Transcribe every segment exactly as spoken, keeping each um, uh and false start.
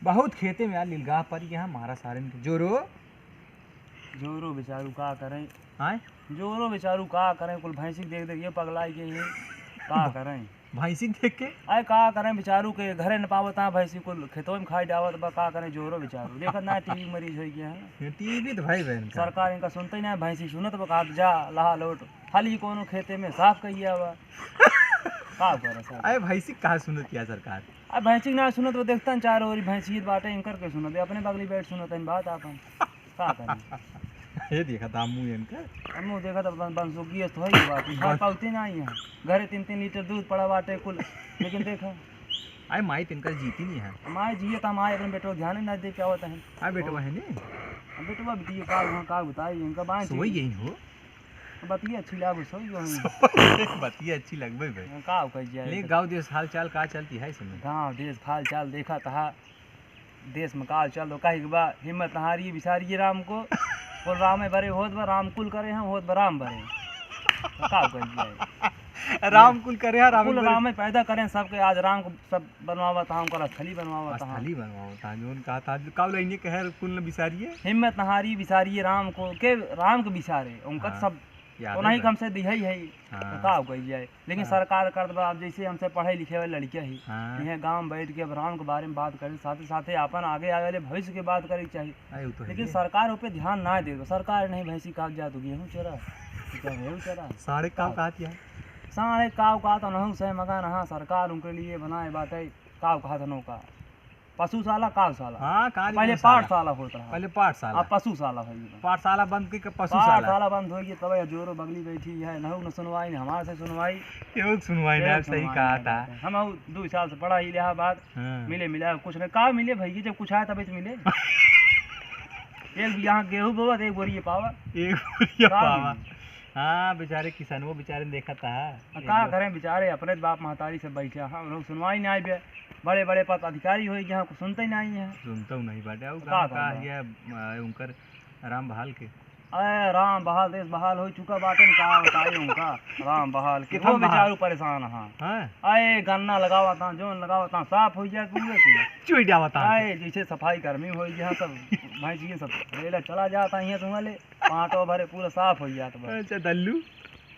बहुत खेते में यार लिलगाह पर यहाँ मारा सारन के। जोरो। जोरो बेचारू का करें। आय? जोरो बेचारू का करें, कुल भैंसी के देख देख ये पगलाई गई हैं। का करें? भैंसी के देख के? अरे का करें, बेचारू के घरे न पावत हैं भैंसी, कुल खेतों में खाई डावत बा। का करें जोरो बेचारू, देखत ना टीबी मरीज हो गया है। ये टीबी तो भाई बहन का। सरकार इनका सुनते ही ना, भैंसी सुनत बा, कहा जा लहा लोट, हाल ही कोनो खेते में साफ कहिया बा। का करे सर? अरे भैंसी कहाँ सुनत किया सरकार? अब भैंसी ना सुनत बा, देखता न चारों ओरी भैंसी बाटे, इनकर के सुनत बा, अपने बगली बैठ सुनत हैं बात आपन। का करी? ये देखा था मुँह इनका। अब मुँह देखा था बन-, बनसुकी है तो है ही बात, घर बस। पावती ना आई है, घरे तीन तीन लीटर दूध पड़ा बाटे कुल, लेकिन देखा। आए माई तिनकर जीती नहीं है। माई जिए तो माई अपने बेटो ध्यान ही ना दे पावत है। हाँ बेटवा है ने। अब बेटवा बिटिया का वहाँ का बताई, इनका बांध सोई यही हो। बतिया अच्छी लागो, सोई गयो हम। बतिया अच्छी लगबे भाई। हाँ, का हो कह जाए ले तो। गाँव देश हाल चाल का चलती है इसमें? गाँव देश हाल चाल देखा तहा, देश में का हाल चाल तो कहे के बा, हिम्मत हारी बिसारिए राम को। बोल राम है बरे होत बा, राम कुल करे हम, होत बा राम बरे। तो का हो कह जाए? राम कुल करे हैं, राम कुल कुल। राम है पैदा करें सबके, आज राम को सब बनवावत हाँ, ओकर स्थली बनवावत हाँ। स्थली बनवावत हाँ, जौन कहा था, का बोला, इन्हें कहे कुल न बिसारिए। हिम्मत हारी बिसारिए राम को, के राम के बिसारे, उनका हाँ, सब याद तो है नहीं बा। कम से दिहे ही है, हाँ। तो का हो गई जाए। लेकिन हाँ। सरकार करत बा, अब जैसे हमसे पढ़े लिखे वाले लड़के ही, हाँ। इहे गाँव में बैठ के अब राम के बारे में बात करें, साथे साथे अपन आगे आवे वाले भविष्य के बात करे के चाहिए। अरे, वो तो है लेकिन ही। सरकार ओपे ध्यान ना दे, सरकार नहीं भैंसी काट जाए तो गेहूँ चरा, तो गेहूँ चरा। साढ़े का हाँ। कहा था? साढ़े का कहा था, नहू से मगन, हाँ, सरकार उनके लिए बनाए बाटे। काव कहत हन ओका? पशुशाला, कावशाला। हाँ, कहाँ पहले जी पाठशाला। पाठशाला होत रहा। पहले पाठशाला। अब पशुशाला हो गई। पाठशाला बंद के, के पशुशाला। पाठशाला बंद हो गई, तब यह जोरो बगली बैठी है, नहु न सुनवाई, न हमारे से सुनवाई। केहू के सुनवाई केहू ना, के सही सुनवाई कहा ना था। करते। हम अब दो साल से पढ़ा ही लिहा बात, हाँ। मिले मिला कुछ नहीं। का मिले भैया, जब कुछ आया तब तो मिले। एक यहाँ गेहूँ बोवत, एक बोरी ये पावा। एक बोरी ये का पावा। मिले? हाँ, बेचारे किसनवो बेचारे देखत हा। आ, का करें बेचारे, अपने बाप महतारी से बैठे हैं, हम लोग सुनवाई नहीं बे। बड़े बड़े पदाधिकारी होई, जहाँ को सुनते ही नहीं है। सुनते ही नहीं बाटे। अउ तो का गाँव का करबा? ये, आ, उनकर राम बहाल के। अरे राम बहाल, देश बहाल हो चुका बाटे न, का बताई उनका। राम बहाल के, कितना वो बहाल? बेचारू परेशान हैं। हाँ। अरे गन्ना लगावत हैं, जौन लगावत हैं, साफ हो जाए पूरे की। चुई जावत हैं। अरे जैसे सफाई कर्मी होई, जहाँ सब भैंसिए सब रेला चला जाता है, यहाँ तुम्हारे पाटो भरे पूरा साफ हो जात बा। अच्छा, दल्लू?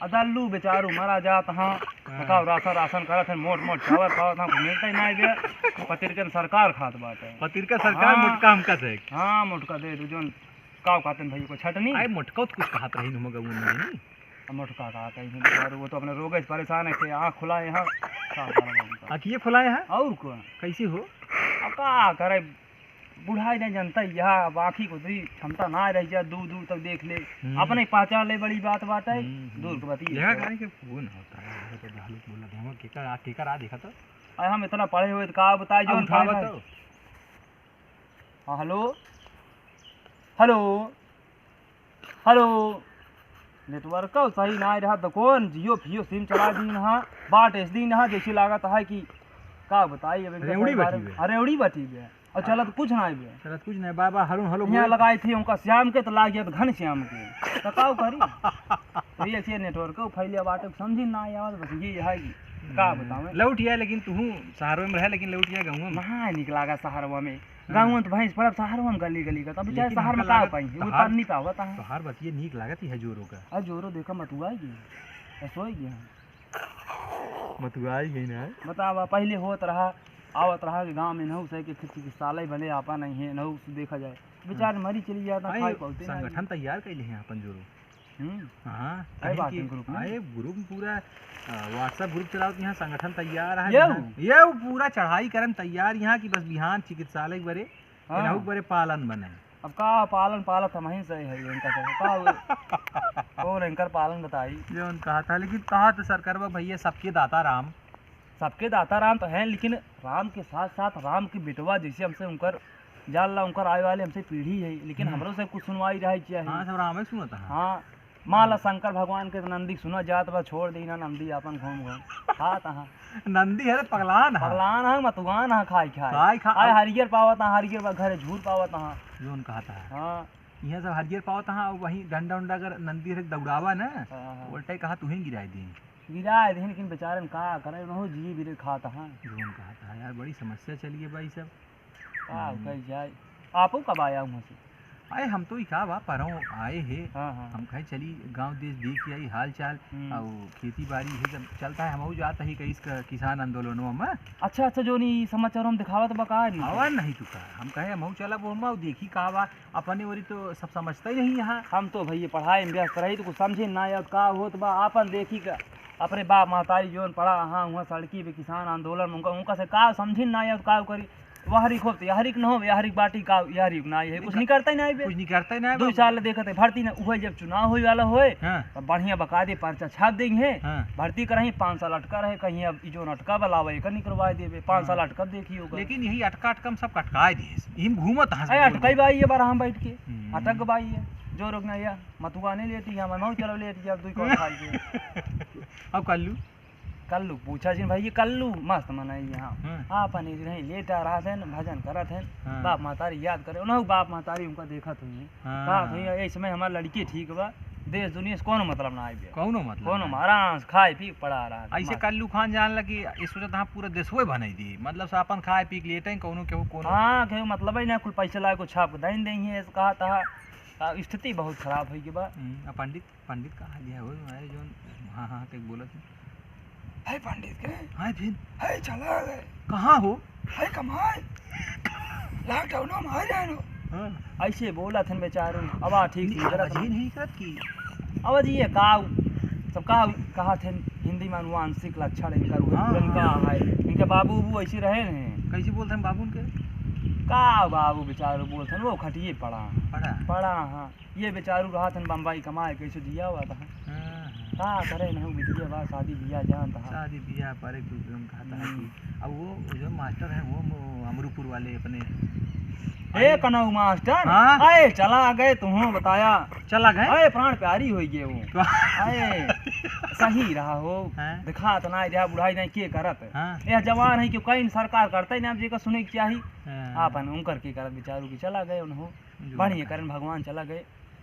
आ दल्लू बेचारू मरा जात हाँ। हाँ। बताओ, राशन, राशन करत हैं, मोट, मोट चावल पावत हाँ, कुछ मिलता ही नहीं बे। पतिरकन सरकार खात बाटे। पतिरका सरकार हाँ। मोटका हमका दे। हाँ, मोटका दे दू, जौन काव खातन भाई को छटनी। आए मोटका तो कुछ कहत रही हम गऊ में नहीं। आ मोटका का कहीं बेचारू, वो तो अपने रोगे से परेशान है, के आँख खुलाए हैं। का करब उनका? आँखिए खुलाए हैं? और को? कैसे हो? अब का करे? बुढ़ाई नहीं जानता, यह अब आँखी को दी क्षमता ना रह जा, दूर दूर तक देख ले, हम्म। अपने पहचान ले, बड़ी बात बात है, हम्म, हम्म। दूर के बतिये। यह तो। काहे के फोन होता है, ये तो दहलू बोला, देखो, केकर आ, केकर आ, देखा तो। अरे हम इतना पढ़े हुए तो का बताए, जो अब उठावा पढ़े तो। हाँ, हेलो, हेलो। हेलो, network का सही ना रहा, तो कौन जियो फियो सिम चला दी नहा, बाट ऐस दी नहा, जैसे लागत है कि का बताई अब इनका रेवड़ी सही बारे बटी में। बे। हाँ, रेवड़ी बटी बे। और चलत कुछ ना बे। चलत कुछ नहीं, बाबा हरुण हलो यहाँ बोल। लगाई थी उनका श्याम के, तो लाग गया तो घन श्याम के। तो का करी? तो ये ऐसे network को फैले बाटे, समझी ना आवत, बस ये है कि का हम्म, बतावें। लौट आया, लेकिन तू शहर में रहे, लेकिन लौट आया गाँव में। ना निक लागा शहरवा में। हाँ। गाँव में तो भैंस पड़ब, शहर में गली गली का, तब बेचारे लेकिन शहर में हमका का लागत पाई, वो तोहार, पानी पावत है। तोहार बतिये नीक लागत है जोरो का। आ जोरो देखा मथुआई गई, आ सोई गई। मथुआई गई ना। बतावा, पहले होत रहा, आवत रहा कि गाँव में नहु से के चिकित्सालय भले आपा नहीं है, नहु से देखा जाए। बेचारे हाँ। मरी चली जाता, आई खाए पौते नहीं। संगठन तैयार कैले हैं अपन जोरो। हम्म। हाँ, कई कहीं बात कि है group में। आए group में पूरा, आ, WhatsApp group चलाओ कि यहाँ संगठन तैयार है, ये बिहान, वो? ये वो पूरा चढ़ाई करन तैयार यहाँ कि बस बिहान चिकित्सालय के बरे, हाँ। इनहू के बरे पालन बने। अब का पालन पालत हम ही सही है इनका तो। का वो? कौन इनकर पालन बताई? ये उन कहा था, लेकिन कहा तो सरकारवा भैया सबके दाता राम। सबके दाता राम तो हैं, लेकिन राम के साथ साथ राम के बेटवा जैसे हमसे उनकर जान ला, उनकर आवे वाले हमसे पीढ़ी है, लेकिन हम्म। हमरो से कुछ सुनवाई रहे चाहिए। हाँ, सब राम ही सुनता है। हाँ, मान ला शंकर भगवान के तो नंदी सुना जात बा, छोड़ दी ना नंदी आपन घूम घूम खात हाँ। नंदी है रे पगलान है। पगलान है, मतुआन है, खाई खाई। खाई खा- आए हरियर पावत है, हरियर बा घरे झूर पावत है। जोन कहत है। हाँ। यहाँ सब हरियर पावत है, वही डंडा उंडा अगर नंदी हरे दौड़ावा ना, हाँ, हाँ। उल्टा ही कहा तू ही गिराई दी। गिराए देहिन, लेकिन बेचारन का करे, उनहु जिए बिरे खात हैं। जौन कहत है यार, बड़ी समस्या चली है भाई सब। का हम्म। कही जाए। आपो कब आया हुआ से? अरे, हम तो इका बा, परौं आए हे। हाँ, हाँ। हम कहे, "चली, गाँव देश देख के आई, हाल चाल, हम्म। अउ खेती बाड़ी, ये सब चलता है।" हमहू जात ही कहीं इसका किसान आंदोलनवा में। अच्छा, अच्छा, जो नहीं समाचार हम दिखावत बा का नहीं? हवा नहीं तू का, हम कहे, "हमहू चलब ओमा, देखी का बा।" अपने ओरी तो सब समझता ही नहीं यहाँ। हम तो भैया पढ़ाई में व्यस्त रही, तो कुछ समझे ना आवत का होत बा, आपन देखी का, अपने बाप महतारी जोन पड़ा, हाँ, हुआ सड़की पे किसान आंदोलन, उनका, उनका से का समझे ना आवत, का करी। वहरी खोप तो यहरी के न हो, यहरी के बाटी का, यहरी के ना, ये कुछ नहीं करता ही ना बे। कुछ नहीं करता ही ना बे। दो साल देखत है, भर्ती ना, उहे जब चुनाव होए वाला होए, हाँ। तब बढ़िया बकायदे पर्चा छाप देंगे। हाँ। भर्ती करही, पाँच साल अटका रहे, कहीं अब ई जोन अटका बा लावा, एकर निकलवाए देबे, पाँच साल हाँ। अटकब देखी होगा। लेकिन यही अटका, अटका हम सब कटकाए दिए। इही में घूमत हंस अरे, के अटकाई बोल बाई ये बार हम बैठ के, हम्म। अटक बाई ये, जो रोक ना या, मतुआ नहीं लेती, हम मऊ चलो लेती, अब दुई कौन खाई के। अब कल्लू? कल्लू पूछा जिन भाई, ये कल्लू मस्त मनई यहाँ। हाँ। आपन इधर ही लेटा रहत हैं, भजन करत हैं, हाँ। बाप महतारी याद करे, उन्हों बाप महतारी उनका देखत हुई। हाँ। कहत हुई, "ए समय हमार लड़की ठीक बा, देश दुनिया से कौनो मतलब ना आइबे।" कौनो मतलब कौनो ना। आराम से खाए पी के पड़ा रहा है। ऐसे मस्त। कल्लू खान जान लगी, ये सोचत हाँ पूरा देशवे बनाई दी, मतलब से अपन खाए पी के लेटे, कौनो केहू कौनो हाँ, केहू मतलब ही ना, कुल पैसा लाए को छाप के दइन देंगे, ऐसे कहा था। आ, स्थिति बहुत खराब होई के बा। हम्म, आ पंडित, पंडित कहाँ गया हो? अरे जोन हाँ, हाँ, के बोलत है। है पंडित के? हाँ, फिर? है, चला गए। कहाँ हो? है कमाए। लॉकडाउन में आ जाए लो। हाँ। ऐसे बोलत हन बेचारू। अब आ ठीक नहीं, से आवाज ही नहीं करत की। आवाज ये का, सब का कहत हन हिंदी में आनुवांशिक लक्षण इनकर हुए, हाँ, पुरनका हाँ। है। इनके बाबू, वो ऐसे रहे हैं। कैसे बोलते हैं बाबू उनके? का बाबू बेचारू बोलते हैं, वो खटिए पड़ा। पड़ा? पड़ा, हाँ। ये बेचारू रहत हन बम्बई कमाए, कैसे जिया हुआ था। हाँ, हाँ। का करे, नहीं बिटिया बा, शादी बियाह जानत हा। शादी बियाह पर एक रुपये में कहत हा हम्म। कि अब वो, वो जो मास्टर हैं, वो मो-, अमरूपुर वाले अपने ए, कनऊ मास्टर, हाँ? आए, चला गए तुहूँ, बताया। चला गए? आए, प्राण प्यारी होई गए वो। तो आए, सही रहा हो। हैं? दिखात ना रहा, बुढ़ाई नहीं के करत। हाँ। यह जवान है कि कहीं सरकार करते ना, अब जेकर सुने के चाही। हाँ। आपन उनकर के करत, बेचारू की चला गए उन्हों। जो बढ़िया है। करन भगवान चला गए।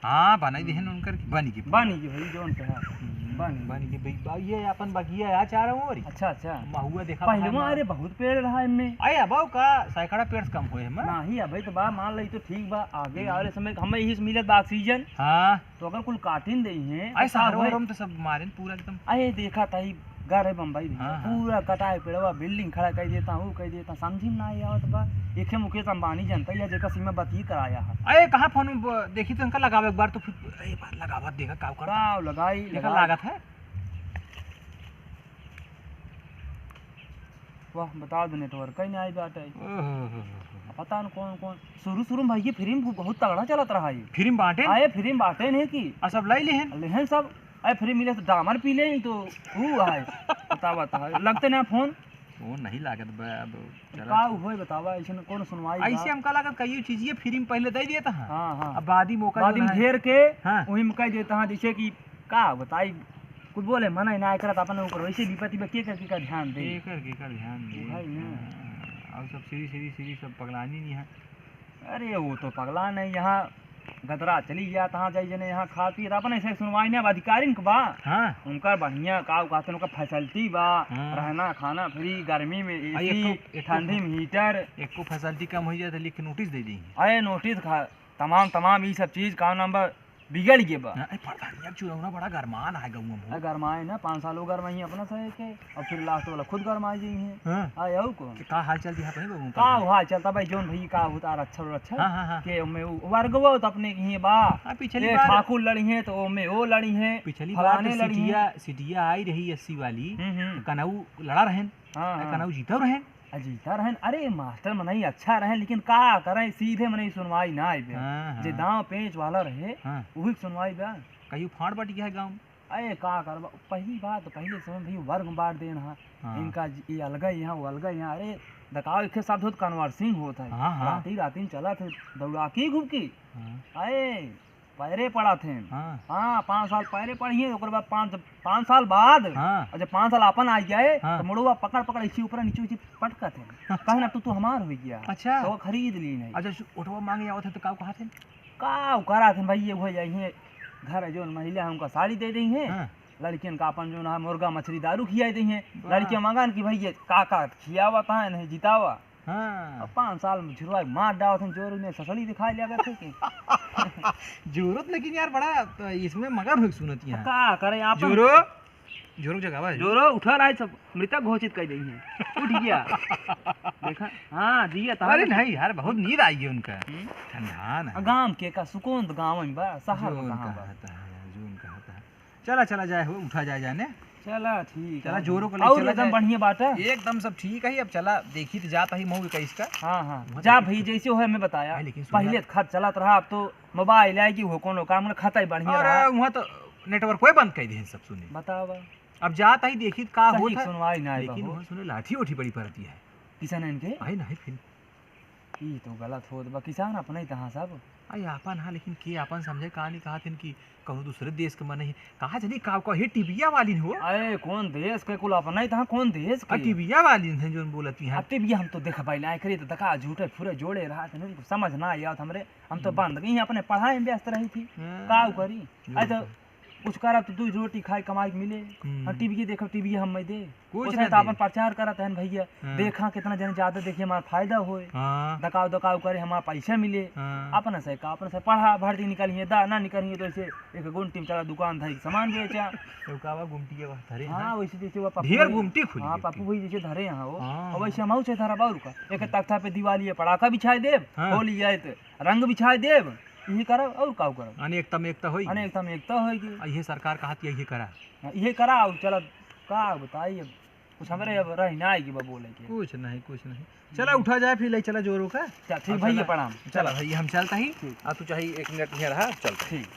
हाँ, बनाई देहन हम्म। उनकर की बनी की बनी की भाई, जौन कहा। हम्म, बनी। बनी की भाई, बा-, ये अपन बगिया है चारों ओर। अच्छा, अच्छा। महुआ देखा पहले था वहाँ, हमार। अरे, बहुत पेड़ रहा इनमें। अरे, अब का सैकड़ा पेड़ से कम होए हमार। नहीं, अबे तो बा, मान ली तो ठीक बा, आगे हम्म। आवे समय हमें यही से मिलत बा ऑक्सीजन। हाँ। तो अगर कुल काटिन देई हैं, तो अरे, का शहरों होए? में तो सब मारेन पूरा एकदम। अरे, देखा था ही घर है बम्बई भैया, हाँ, हाँ। पूरा कटाए पेड़वा, building खड़ा कर देता हूँ, कर देता, समझी में ना आवत बा। एके मुकेश अंबानी जनता या जेकर सीमा बत्ती कराया है। अरे, कहाँ फोन में ब-, देखी तो इनका लगावे एक बार तो फिर, अरे, एक बार लगावा, देखा का करता। का लगाई, देखा लगाई। लागत है। वाह, बता दो, network ही नहीं आई बाटे। ओहो हो हो हो। पता न कौन कौन। शुरू शुरू में भैया फिल्म बहुत तगड़ा चलत रहा ये। फिल्म बाटे? आए फिल्म बाटे नहीं की। आ, सब लाई लेहन? लेहन सब। आए फिल्म मिले तो डामर पी ले तो तू आए। बता, बता। लगते ना फोन। फोन नहीं लागत बा, अब चला का ठीक। होए बतावा, ऐसे न कौन सुनवाई ऐसे बा? हमका लागत कई चीज ये फिल्म पहले दे दिया था। हाँ, हाँ। अब बादी मौका बाद जो में ना घेर के हाँ। वही में कह देता हाँ, जैसे कि का बताई, कुछ बोले मना ही ना करत, अपन ऊपर वैसे विपत्ति बा, के कर, के कर ध्यान दे। के कर, के कर ध्यान दे। भाई ना। हाँ, और सब सीरी, सीरी, सीरी सब पगलानी नहीं है। अरे वो तो पगला नहीं, यहाँ गदरा चली गया, तहाँ जाई जने यहाँ खा पी, अपन ऐसे सुनवाई नहीं, अब अधिकारी इनके बा। हाँ। उनका बढ़िया का कहते हैं, उनका facility बा, हाँ। रहना खाना free, गर्मी में आ, एक AC, तो, एक तो ठंडी में heater। एक को facility कम हो जाए तो लिख के notice दे दी। अरे notice खा, तमाम, तमाम ये सब चीज का नाम बा बिगड़ गए बा। हाँ, ए, प्रधानिया चुरौना बड़ा गरमान है गौवा में। आ, गरमाए ना, पाँच साल वो गरमाई अपना सहे के, और फिर last वाला खुद गरमाए जाई हैं। हाँ। आ, यहू को। कि का हाल चाल दिया भाई बाबू का? का हाल चाल था भाई, जौन भाई का होता रक्षा रक्षा। हाँ, हाँ, हाँ। के ओमे उ-, वर्गवा तो अपने की ही बा। हाँ, पिछली ए, बार ठाकुर लड़ी हैं, तो ओमे वो लड़ी हैं, पिछली बार फलाने तो लड़ी हैं। सिटिया, सिटिया आई रही अस्सी वाली, हम्म, हम्म। तो कनऊ लड़ा रहन, हाँ, तो हाँ। कनऊ जीता रहन। आ, जीता रहन। अरे, मास्टर मनई अच्छा रहन, लेकिन का करें, सीधे मनई सुनवाई ना आइबे। हाँ, हाँ। जे दांव पेंच वाला रहे, हाँ। वही के सुनवाई बा। कहियो फाड़ बट गया है गाँव में। अरे, का करबा, पहली बात, पहले समय में भैया वर्ग में बांट देन हा। हाँ। इनका ज-, ये अलगा यहाँ, वो अलगा यहाँ। अरे, दकाव एक शब्द होत, conversing होत है। हाँ, हाँ। राती, राती में चला थे, दौड़ा के घूम के। हाँ। अरे, पैरे पड़ा थे। हाँ। हाँ, पाँच साल पैरे पड़ी हैं, ओकर बाद पाँच, पाँच साल बाद, हाँ। और जब पाँच साल अपन आ गए, हाँ। तो मुड़वा पकड़, पकड़, इसी ऊपर नीचे, नीचे पटका थे। कहे ना, "तू, तू हमार हो गया।" अच्छा। तो वो खरीद ली नहीं। अच्छा, ओटवा मांगे आवत है तो का कहा थे? का करा थे भाई, ये हो जाइए, घर जो महिला है, उनका साड़ी दे दी है, हाँ। लड़कियन का अपन जो ना मुर्गा, मछली, दारू खियाई दी है। वाह। लड़कियां मांगन कि, "भैया, का, का खियावा, कहाँ नहीं जितावा।" हाँ। अब पाँच साल में झुरवा मार डावत हैं, जोरो ने ससली दिखाई लिया करते के। जोरो तो लेकिन यार बड़ा, तो इसमें मगन हुई सुनत यहाँ। का करे आप? जोरो, जोरो जगावा है। जोरो उठा रहा है, सब मृतक घोषित कर देई हैं। उठ गया। देखा? हाँ, जिया तो अरे है। नहीं यार, बहुत नींद आई है उनका। हम्म। ठंडा ना। आ, गाम के का सुकून तो गाँव में बा, शहर में कहाँ बा? जो उनका होता है। चला, चला जाए हो, उठा जाए जाने। चला, ठीक चला, है। जोरो को ले और चला एकदम जाए। बढ़िया बात है। एकदम सब ठीक है। अब चला, देखी तो जात ही मऊ इक्कीस का। हाँ, हाँ। वहाँ जा तो भाई, जैसे होए हमें बताया। हाँ, लेकिन सुन पहले यार। तो खत चलत रहा, अब तो मोबाइल आए कि वो कोनो काम ना, खाता ही बढ़िया अरे, रहा। वहाँ तो नेटवर्क कोई बंद कर दे सब सुनी। बतावा। अब जात ही देखी का सही होत है। सुनवाई ना आई लेकिन बहू। वहाँ सुने लाठी ओठी बड़ी पड़ती है। किसान इनके? आई नहीं फिर। ई तो गलत होत बा, किसान अपने ही तहाँ सब। आई आपन हाँ, लेकिन के आपन समझे का नहीं कहत हन कि कौनो दूसरे देश के मन ही। कहा जनी का कहे टिबिया वाली हो? अरे कौन देश के, कुल अपने ही तहाँ, कौन देश आ के? टिबिया वाली हैं जोन बोलती हैं। अब टिबिया हम तो देखबे ना करे, तो दका झूठे फुरे जोड़े रहा थे, उनको समझ ना आवत हमरे। हम तो हम्म। बंद गई, अपने पढ़ाई में व्यस्त रही थी। हाँ। का करी? जो आई तो है। कुछ करा तो दू रोटी खाए कमाई के मिले। हम्म। हम टीवी देखब, टीवी हम में दे। कुछ ओसे ना तो दे। अपन प्रचार करत हन भैया। हाँ। देखा कितना जने ज्यादा देखिए, हमारा फायदा होए। हाँ। दकाव दकाव करे, हमारा पैसा मिले। हाँ। अपने से का, अपने से पढ़ा, भर्ती निकलिए, दा ना निकलिए तो ऐसे एक गुमटी में चला दुकान धरी सामान बेचा। तो का बा गुमटी के बा धरे हाँ, हैं? वैसे जैसे वो पप्पू ढेर भाई, गुमटी खुली हाँ, है पप्पू उसकी। भाई जैसे धरे यहाँ हो। हाँ। और वैसे हम से धरा बाउर का। एक तख्ता पे दिवाली है, पड़ाका बिछाए देब, हाँ। होली आए तो रंग बिछाए देब, यही करब और का करब? अनेकता में एकता होई। अनेकता में एकता होई की। आ, ये सरकार कहत है, ये करा। हाँ, ये करा और चला, का बताई अब, कुछ हमरे अब रही ना आएगी बा बोले के। कुछ नहीं, कुछ नहीं। चला उठा जाए फिर, ले चला जोरो का। चल, ठीक अब भैया, चला, प्रणाम। चला चला। भैया, हम चलता ही। ठीक। आ, तू चाहे एक मिनट यहाँ रहा, चलता ही। ठीक।